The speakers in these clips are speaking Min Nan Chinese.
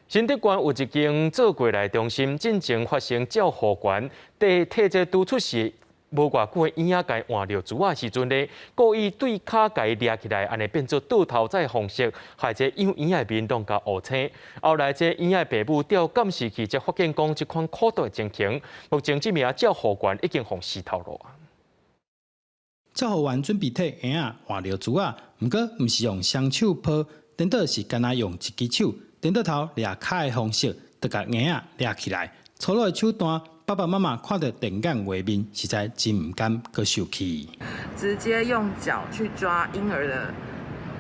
新竹縣有一間做過來中心，進前發生照護員佇替這拄出世無偌久的嬰仔共換尿苴仔時陣咧，故意對跤共伊掠起來，按呢變做倒頭仔方式，害這幼嬰仔面攏共烏青。後來這嬰仔爸母調監視器，才發現講這款苦毒的情形。目前這名照護員已經予死頭路啊。照護員準備替嬰仔換尿苴仔，毋過毋是用雙手抱，顛倒是干焦用一支手，顛倒頭掠跤的方式，就共嬰仔掠起來。粗魯的手段，爸爸媽媽看著電眼畫面，實在真毋甘，閣受氣。直接用腳去抓嬰兒的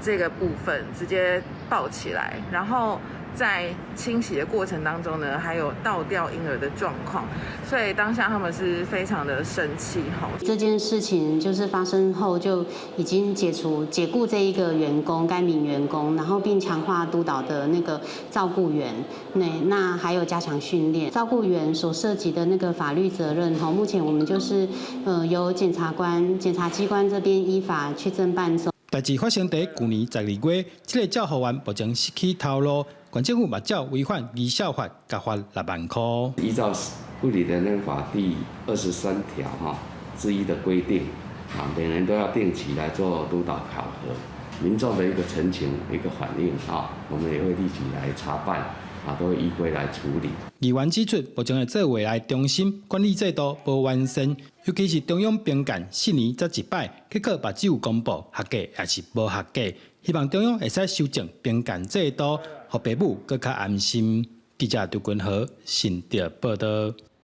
這個部分，直接抱起來，然後在清洗的過程當中呢，還有倒掉嬰兒的狀況，所以當下他們是非常的生氣。哈，這件事情就是發生後就已經解除解僱這一個員工，該名員工，然後並強化督導的那個照顧員，那還有加強訓練照顧員所涉及的那個法律責任。哈，目前我們就是由檢察官、檢察機關這邊依法去偵辦中。代誌發生佇舊年12月，這個照護員目前失去頭路，縣政府嘛照違反兒少法，共罰6萬箍。依照護理人員法第23條哈之一的規定，啊，每年都要定期來做督導考核，民眾的一個陳情、一個反應啊，我們也會立即來查辦，啊，都會依規來處理。議員指出，目前的做未來中心管理制度無完善，尤其是中央評鑑4年才一擺，結果嘛只有公布合格抑是無合格。希望中央會使修正評鑑制度，予爸母閣較安心。記者張君和新竹報導。